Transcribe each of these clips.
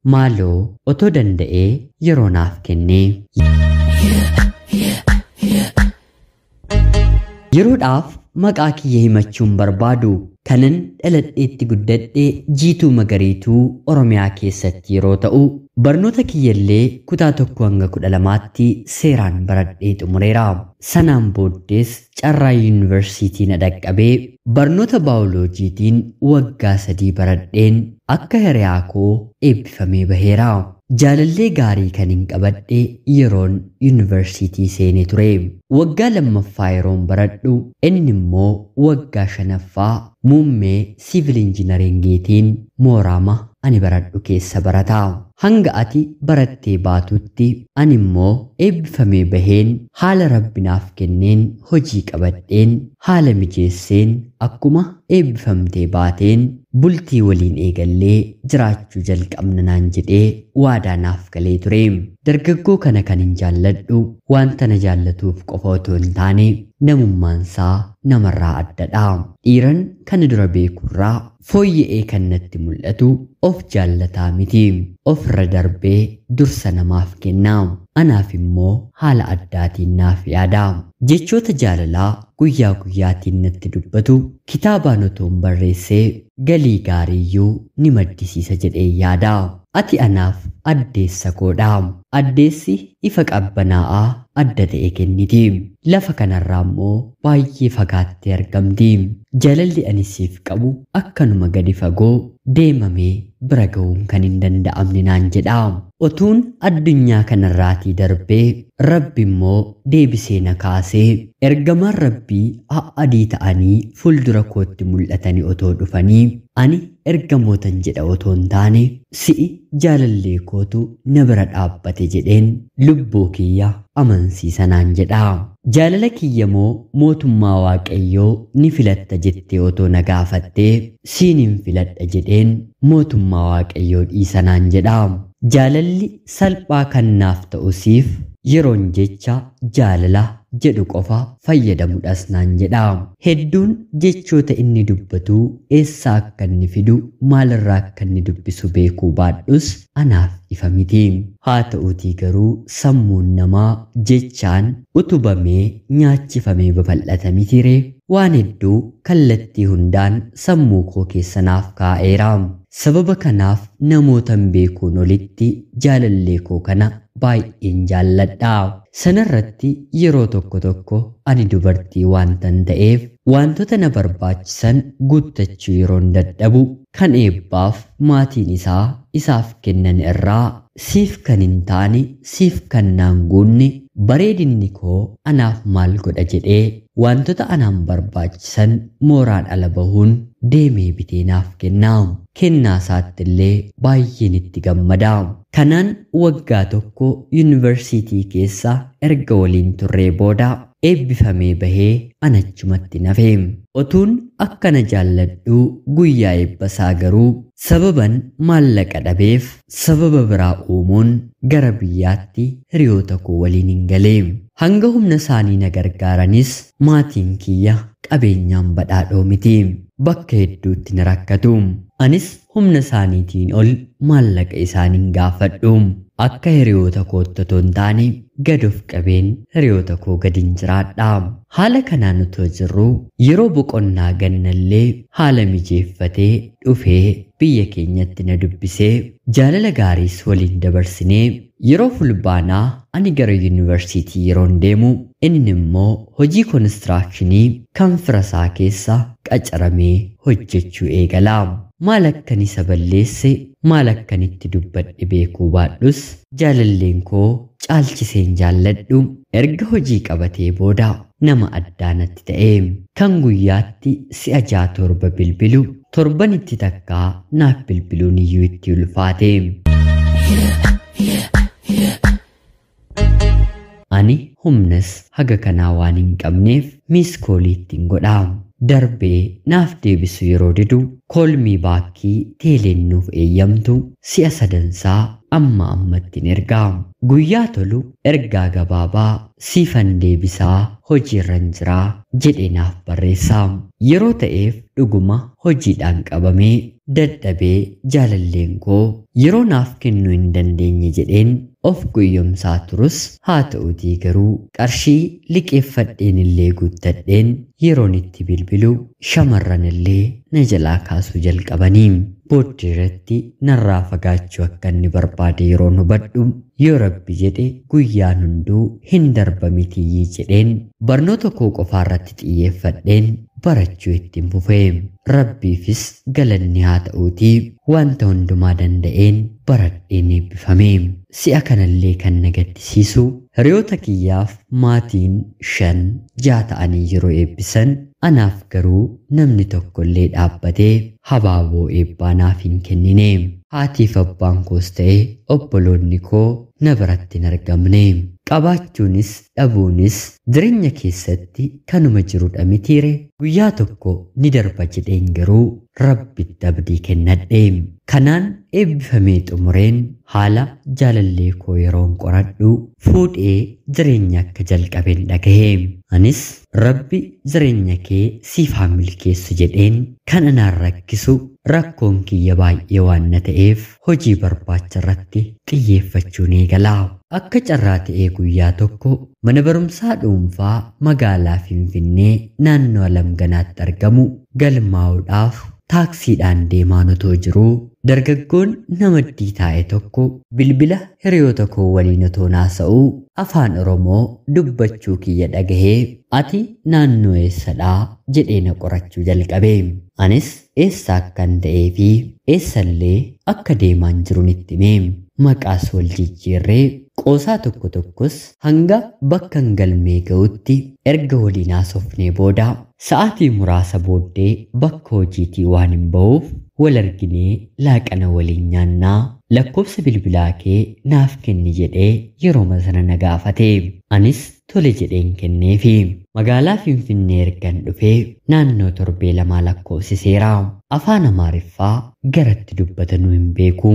Maaloo otoo danda'ee yeroo naaf kennee. Yeroodhaaf maqaa kiyya himachuun barbaadu kanan dhaladheetti guddadhe Jiituu Magariituu Oromiyaa keessatti yeroo ta'u, barnoota kiyyallee kutaa 1 hanga 12tti seeraan baradhee xumureera. Sanaan booddees carraa yuunivarsiitii na dhaqqabee barnoota baayoloojiitiin waggaa 3 baradheen akka hiriyaa koo eebbifamee baheera. Jaalallee gaarii kan hin qabadhe yeroon yuunivarsiitii seenee ture. Waggaa 2ffaa yeroon baradhu inni immoo waggaa 5ffaa muummee siivil injiinaringiitiin mooraama ani baradhu keessa barata. Hanga ati barattee baatutti ani immoo eebbifamee baheen haala rabbinaaf kenneen hojii qabadheen haala mijeesseen akkuma eebbifamtee baateen bultii waliin eegallee jiraachuu jalqabna naan jedhee waadaa naaf galee ture. Dargaggoo kana kan hin jaalladhu wanta na jaallatuuf qofa otoo hin taane namummaansaa namarraa addadha. Dhiiran kana dura beekurraa fooyya'ee kan natti mul'atu of jaallataa miti. Ofirra darbee dursa namaaf kenna. Anaaf immoo haala addaatiin naaf yaada. Jechoota jaalalaa guyyaa guyyaatiin natti dubbatu kitaabaan otoo hin barreessee galii gaariiyyuu ni maddisiisa jedhee yaada. Ati anaaf addeessa koodha. Addeessi ifa qabbanaa'aa adda ta'e kenniti. Lafa kanarraa immoo baay'ee fagaattee argamti. Jaalalli ani siif qabu akkanuma gadi fagoo deemamee bira ga'uun kan hin danda'amne naan jedha. Otuun addunyaa kanarraatii darbee Rabbi immoo deebisee na kaasee ergamaan Rabbii adii ta'anii fuuldura kootti mul'atanii otoo dhufanii ani ergamootan jedha otoo hin taane si'i jaalallee kootu na bira dhaabbate jedheen lubbuu kiyya amansiisa naan jedha. Jaalala kiyya moo mootummaa Waaqayyoo ni filatta jettee otoo na gaafattee siin hin filadha jedheen mootummaa Waaqayyoo dhiisa naan jedha. Jaalalli salphaa kan naaf ta'u siif yeroon jecha jaalala jedhu qofa fayyadamudhas naan jedha. Hedduun jechoota inni dubbatu eessaa akka inni fidu maalirraa akka inni dubbisu beekuu baadhus anaaf ifa miti. Haa ta'uutii garuu sammuun namaa jechaan utubamee nyaachifamee babal'ata mitiree waan hedduu kallattii hundaan sammuu koo keessa naaf kaa'eera. Sababa kanaaf namootan beekuun olitti jaalallee koo kana baay'een jaalladha. Sanarratti yeroo tokko tokko ani dubartii waantan ta'eef wantoota na barbaachisan guuttachuu yeroon dadhabu kan eebbaaf maatiin isaa isaaf kennan irraa siif kan hin taane siif kan naan guunne bareedinni koo anaaf maal godha jedhee wantoota anaan barbaachisan mooraan ala bahuun deemee bitee naaf kenna. Kennaa isaatti illee baay'een itti gammada. Kanaan waggaa 1 yuunivarsiitii keessa erga waliin turree booda eebbifamee bahee anachumatti nafe. Otuun akkana jaalladhu guyyaa eebbasaa garuu sababan maallaqa dhabeef sababa biraa uumuun gara biyyaatti hiriyoota koo waliin hin galee. Hanga humna isaanii na gargaaranis maatiin kiyya qabeenyaan badhaadhoo miti. Bakka hedduutti na rakkatu. Anis humna isaaniitiin ol maallaqa isaaniin gaafadhu. Akka hiriyoota kootti otoo hin taane gad of qabeen hiriyoota koo gadin jiraadha. Haala kanaan otoo jirru yeroo boqonnaa gannallee haala mijeeffatee dhufee biyya keenyatti na dubbisee jaalala gaariis waliin dabarsinee yeroo fulbaanaa ani gara yuunivarsiitii yeroon deemu inni immoo hojii koonistiraakshini kan firasaa keessa qacaramee hojjechuu eegala. Maal akkan isa balleesse maal akkan itti dubbadhe beekuu baadhus jaalalleen koo caalchiseen jaalladhu erga hojii qabatee booda nama addaa natti ta'e kan guyyaatti si'a 6 7 bilbilu torbanitti takkaa naaf bilbiluun iyyuu itti ulfaate. Ani humnas haga kanaa waan hin qabneef miiskoolii ittiin godha. Darbee naaf deebisu yeroo didu koolmii baakkii teeleen nuuf eeyyamtu si'a sadansaa amma ammattiin ergaa. Guyyaa tolu ergaa gabaabaa siifan deebisaa hojiirran jiraa jedhee naaf barreessaa. Yeroo ta'eef dhuguma hojiidhaan qabamee dadhabee jaalalleen koo yeroo naaf kennuu hin dandeenye jedheen of gowwoomsaa turus, haa ta'utii garuu qarshii liqeeffadheen illee guuttadheen yeroon itti bilbilu shamarran illee na jalaa kaasuu jalqabanii. Booddee irratti narraa fagaachuu akka inni barbaade yeroon hubadhu, yoo Rabbi jedhe guyyaan hunduu hin darba mitiyyii jedheen barnoota koo qofaa irratti xiyyeeffadheen barachuu ittiin fufee. Rabbiifis galanni haa ta'uutii wanta hundumaa danda'een baradheen eebbifame. Si'a kanallee kan na gaddisiisu, hiriyoota kiyyaaf maatiin 5, 6 ta'anii yeroo eebbisan anaaf garuu namni tokko illee dhaabbatee habaaboo eebbaa naaf hin kennine. Haatiif abbaan koos ta'e obboloonni koo na biratti hin argamne. Qabaachuunis dhabuunis jireenya keessatti kanuma jirudha mitiire? Guyyaa tokko ni darba jedheen garuu Rabbitti abdii kennadhe. Kanaan eebbifamee xumureen haala jaalallee koo yeroon qoradhu fuudhee jireenya akka jalqabeen dhagahe. Anis Rabbi jireenya kee siif haa milkeessu jedheen. Kan anaan rakkisu rakkoon kiyya baay'ee waan na ta'eef hojii barbaacha irratti xiyyeeffachuun eegalaa. Akka carraa ta'ee guyyaa tokko mana barumsaa dhuunfaa magaalaa Finfinnee naannoo Alamganaatti argamu galmaa'uudhaaf taaksiidhaan deemaan otoo jiruu, dargaggoon namaddii taa'e tokko bilbila hiriyoota koo waliin otoo naasa'uu afaan Oromoo dubbachuu kiyya dhagahee, "Ati naannoo eessadhaa?" jedhee na qorachuu jalqabe. Anis eessa akkan ta'ee fi eessallee akka deemaan jiruun itti hime. Maqaas wal jijjiirree qoosaa tokko tokkos hanga bakka hin galmee ga'utti erga waliin haasofnee booda, sa'aatii muraasa booddee bakka hojiitii waan hin ba'uuf wal arginee laaqana waliin nyaannaa, lakkoofsa bilbilaa kee naaf kenni jedhee yeroo sana na gaafate. Anis tole jedheen kenneefi. Magaalaa Finfinnee ergan dhufee naannoo torbee 2 lakkoofsiseera. Afaan Amaariffaa garatti dubbatanuu hin beeku.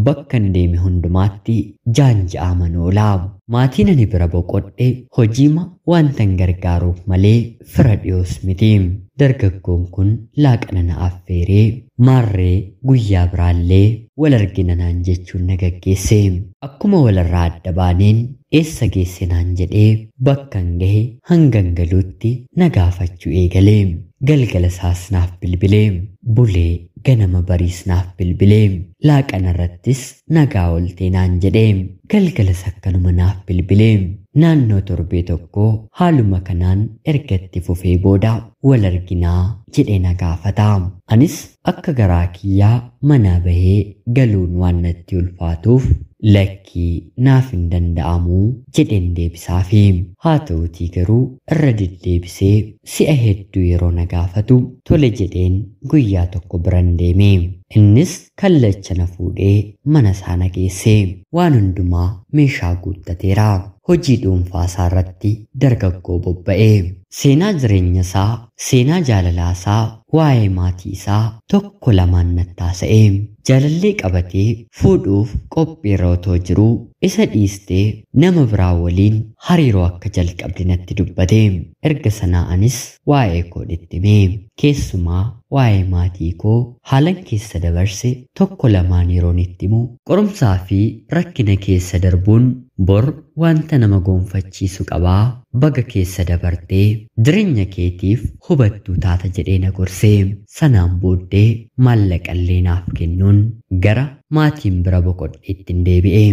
Bakka hin deeme hundumaatti jaanja'aa manoolaa. Maatiin ani bira boqodhe hojiima wantan gargaaruuf malee fira dhiyoos miti. Dargaggoon kun laaqana na affeeree, maarree guyyaa biraallee wal argina naan jechuun na gaggeesse. Akkuma walirraa adda baaneen eessa geesse naan jedhee bakkan gahe hangan galuutti na gaafachuu eegalee. Galgala isaas naaf bilbilee bulee, ganama bariis naaf bilbilee, laaqana irrattis nagaa ooltee naan jedhee, galgalas akkanuma naaf bilbilee. Naannoo torbee tokko haaluma kanaan erga itti fufee booda wal arginaa jedhee na gaafata. Anis akka garaa kiyyaa manaa bahee galuun waan natti ulfaatuuf lakkii, naaf hin danda'amuu jedheen deebisaafi. Haa ta'uutii garuu irra deddeebisee si'a hedduu yeroo na gaafatu tole jedheen guyyaa tokko biran deeme. Innis kallacha na fuudhee mana isaa na geesse. Waan hundumaa meeshaa guuttateera. Hojii dhuunfaa isaa irratti dargaggoo bobba'e. Seenaa jireenya isaa, seenaa jaalalaa isaa, waa'ee maatii isaa tokko lamaan nattaasa'e. Jaalallee qabatee fuudhuuf qophiirra otoo jiruu isa dhiistee nama biraa waliin hariiroo akka jalqabde natti dubbate. Erga sanaa anis waa'ee koo dhittimee, keessumaa waa'ee maatii koo haalan keessa dabarse tokko lamaan yeroon itti himu, qorumsaa fi rakkina keessa darbuun bor wanta nama gonfachiisu qabaa, baga keessa dabartee jireenya keetiif hubattuu taata jedhee na gorsee. Sanaan booddee maallaqallee naaf kennuun gara maatiin bira boqodheetti hin deebi'e.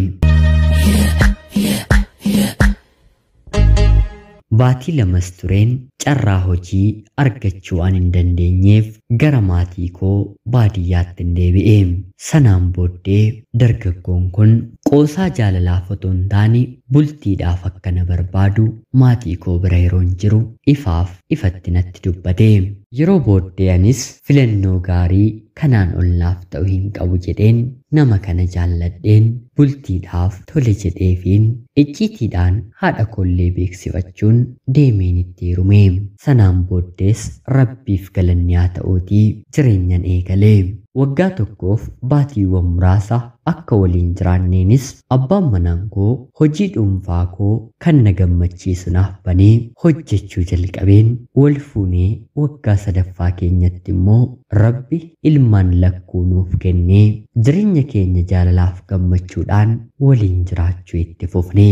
Baatii 2s tureen carraa hojii argachuu waan hin dandeenyeef gara maatii koo baadiyyaatti hin deebi'e. Sanaan booddee dargaggoon kun qoosaa jaalalaaf otoo hin taane bultiidhaaf akka na barbaadu maatii koo bira yeroon jiru ifaaf ifatti natti dubbate. Yeroo booddee anis filannoo gaarii kanaan ol naaf ta'u hin qabu jedheen nama kana jaalladheen bultiidhaaf tole jedheefiin icciitiidhaan haadha koollee beeksifachuun deemeen itti heerume. Sanaan booddees Rabbiif galanni haa ta'uutii jireenyan eegalee. Waggaa tokkoof baatiiwwan muraasa akka waliin jiraanneenis abbaan manaan koo hojii dhuunfaa koo kan na gammachiisu naaf banee hojjechuu jalqabeen wal fuunee waggaa sadaffaa keenyatti immoo Rabbi ilmaan lakkuu nuuf kennee jireenya keenya jaalalaaf gammachuudhaan waliin jiraachuu itti fufne.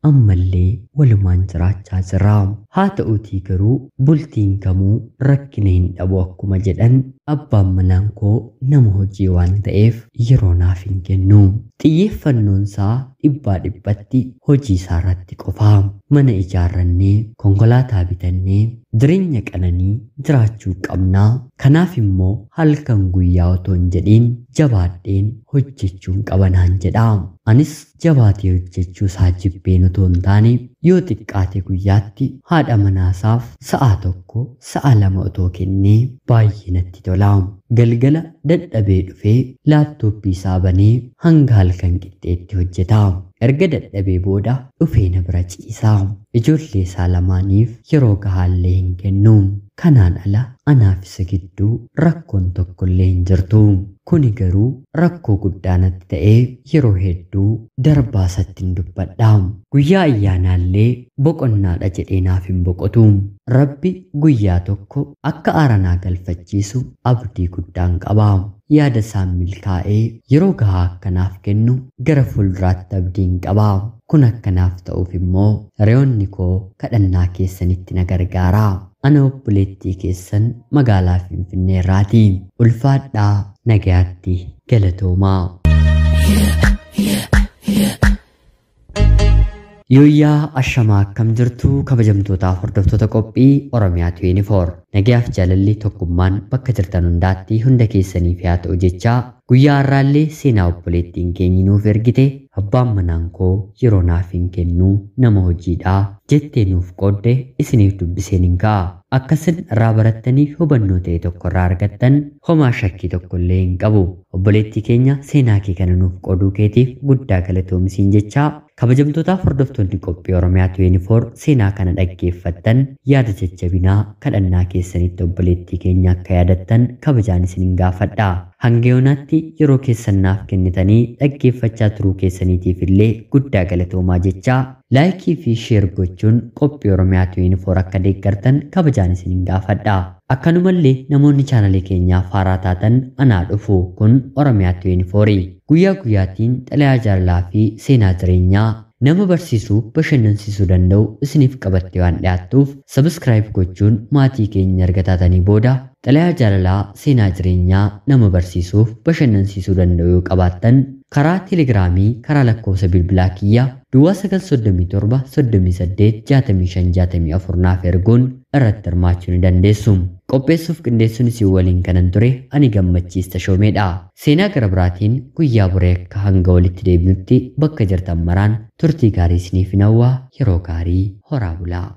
Ammallee walumaan jiraachaa jirra. Haa ta'uutii garuu bultiin kamuu rakkina hin dhabu akkuma jedhan abbaan manaan koo nama hojii waan ta'eef yeroo naaf hin kennu. Xiyyeeffannoon isaa dhibbaa dhibbatti hojii isaa irratti qofa. Mana ijaarrannee, konkolaataa bitannee, jireenya qananii jiraachuu qabnaa. Kanaaf immoo halkan guyyaa otoo hin jedhiin jabaadheen hojjechuun qaba naan jedha. Anis jabaatee hojjechuu isaa jibbeen otoo hin taane yoo xiqqaate guyyaatti haadha manaasaaf sa'a 1 sa'a 2 otoo kennee baay'ee natti tola. Galgala dadhabee dhufee laaptooppii isaa banee hanga halkan qixxeetti hojjeta. Erga dadhabee booda dhufee na bira ciisa. Ijoollee isaa lamaaniif yeroo gahaallee hin kennu. Kanaan ala anaaf isa gidduu rakkoon tokkollee hin jirtu. Kuni garuu rakkoo guddaa natti ta'ee yeroo hedduu darbaa isatti hin dubbadha. Guyyaa ayyaanaallee boqonnaadha jedhee naaf hin boqotu. Rabbi guyyaa tokko akka aaranaa galfachiisu abdii guddaan qaba. Yaada isaan milkaa'ee yeroo gahaa akkanaaf kennu gara fuulduraatti abdiin qaba. Kun akkanaaf ta'uuf immoo hiriyoonni koo kadhannaa keessanitti na gargaara. Ana obboleettii keessan magaalaa Finfinnee irraati. Ulfaadhaa, nagayaatti, galatoomaa. Yooyyaa ashamaa akkam jirtu kabajamtootaaf hordoftoota qophii Oromiyaa 24. Nagayaaf jaalalli tokkummaan bakka jirtan hundaatti hunda keessaniif haa ta'u jechaa guyyaa har'aallee seenaa obboleettiin keenya nuuf ergite abbaan manaan koo yeroo naaf hin kennu nama hojiidhaa jettee nuuf qoodde isiniif dubbiseen hin ka'a. Akkasin irraa barattaniif hubannoo ta'e tokko irraa argattan homaa shakkii tokko illee hin qabu. Obboleettii keenya seenaa kee kana nuuf qooduu keetiif guddaa galatoomisiin jechaa kabajamtootaaf hordoftoonni qophii Oromiyaa 24 seenaa kana dhaggeeffattan yaada jajjabinaa kadhannaa keessanitti obboleettii keenya akka yaadattan kabajaan isin gaafadha. Hanga yoonaatti yeroo keessan naaf kennitanii dhaggeeffachaa turuu keessaniitiif illee guddaa galatoomaa jechaa laayikii fi sheer gochuun qophii Oromiyaa 24 akka deeggartan kabajaan isin gaafadha. Akkanumallee namoonni chaanalee keenyaaf haaraa taatan anaa dhufu kun Oromiyaa 24 guyyaa guyyaatiin xalayaa jaalalaa fi seenaa jireenyaa nama barsiisuu bashannansiisuu danda'u isiniif qabattee waan dhiyaattuuf sabiskiraayib gochuun maatii keenya erga taatanii booda xalayaa jaalalaa seenaa jireenyaa nama barsiisuuf bashannansiisuu danda'u yoo qabaattan karaa teelegiraamii karaa lakkoofsa bilbilaa kiyya duwwaa 937 38 65 64 naaf erguun irratti hirmaachuu ni dandeessu. Qopheessuuf qindeessuun isin waliin kanan ture ani Gammachiis Tashoomeedha. Seenaa gara biraatiin guyyaa boree akka hanga walitti deebinutti bakka jirtan maraan turtii gaarii isiniif hawwaa yeroo gaarii horaa bulaa.